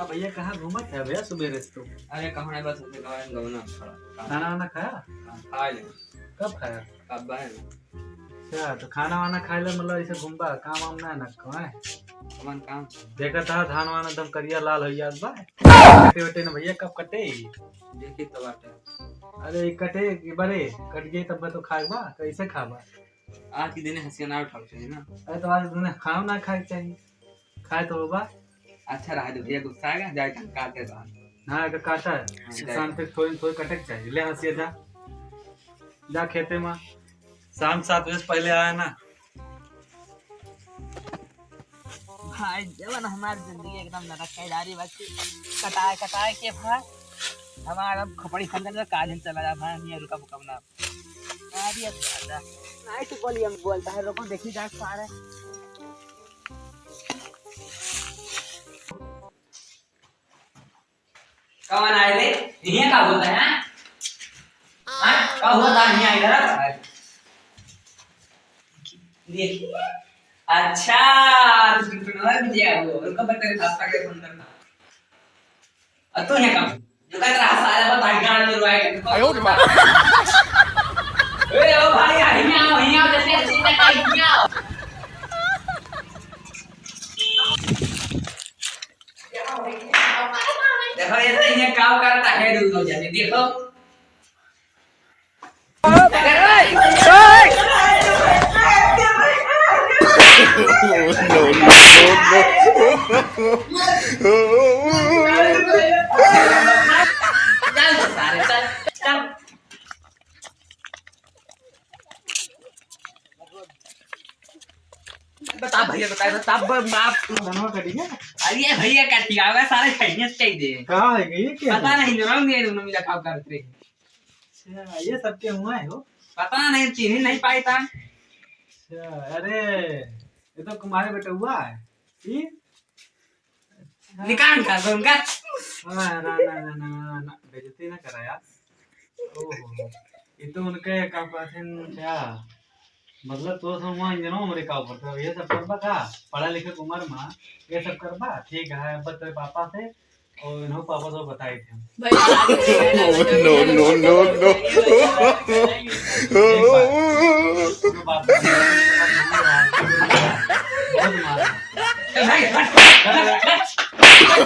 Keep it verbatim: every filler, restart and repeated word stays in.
अब भैया, कहाँ घूमत है भैया सुबेरे से तू? अरे, कहाँ है, बस ऐसे गवन, गवन थोड़ा काम। खाना वाना खाया? हाँ, खा ले। कब खाया? कब है? अच्छा, तो खाना वाना खाए ले, मतलब, ऐसे घूमबा, काम वाम ना, ना खाए? कौन काम? देखा था, धान वान एकदम करिया लाल हो जात बा। कटे वटे ना भैया, कब कटे? देखी तो बाटे। अरे, ई कटे कि बरे, कट गए तब तो खाए बा, कैसे खाबा? आज के दिन हंसिया ना उठाओ चाहिए ना। अरे, तो आज के दिन खाओ ना खाए के चाहिए, खाए तो होबा। अच्छा रहा दे भैया, गुस्सा आएगा, जाए हम काट देता हूँ। हाँ, अगर काटा है, हाँ, जाए। शाम तक थोड़ी थोड़ी कटे के चाहिए। ले हंसिया जा, जा खेते में, शाम सात बजे से पहले आया ना। भाई, जवन हमार जिंदगी एकदम नरक का इदारी बा कि कटाए, कटाए के भाई, हमारा खोपड़ी फंदल में काजन चला जा भाई, नहीं रुका बुका ना। अरे दादा, नाइट गोली हम बोलता है, लोगों देखी जा सारे। कौन आए रे? इन्हें का बोलता है, हाँ? हाँ? का हुआ था, इन्हें आए इधर? देखिए। अच्छा, तो तुम तो नया भी दिया हो। उनको पता नहीं था, था क्या सुंदर था। और तू यहाँ का? जो कहता रहा, सारा बात भाई गांड में रुआए के। आयो रे माँ। ए, ओ भाई, यहाँ आओ, यहाँ आओ, जल्दी, जल्दी, यहाँ आओ। देखो, ये तो इन्हें काम करता है, दूर हो जाते, देखो। चल तो सारे, चल, चल। बता भैया, बता, बता, ब-, माफ। धनवा कटी क्या? अरे भैया, कटी आवे, सारे खैनी से चाहिए। कहाँ है ये? क्या पता है? नहीं, जो रंग ये दोनों मिला खाओ करते। अच्छा, ये सबके हुआ है हो? पता नहीं, चीनी नहीं पाई था। अच्छा, अरे, ये तो कुमारे बेटा हुआ है। ई? निकाल का, उनका। ना, ना, ना, बेइज्जती ना करा यार। ओहो, ये तो उनके का कहते हैं क्या? मतलब, तो सब वहाँ इंजनो हमरे का ऊपर था। ये सब करबा का? पढ़ा लिखे के उम्र में ये सब करबा? ठीक है, अब तेरे पापा से और इन्हों पापा से बताए थे हम। भैया, आज के लिए ना, no, no, no, no। एक बात। कोनो बात नहीं। बहुत मार। ए भाई, हट, हट, हट।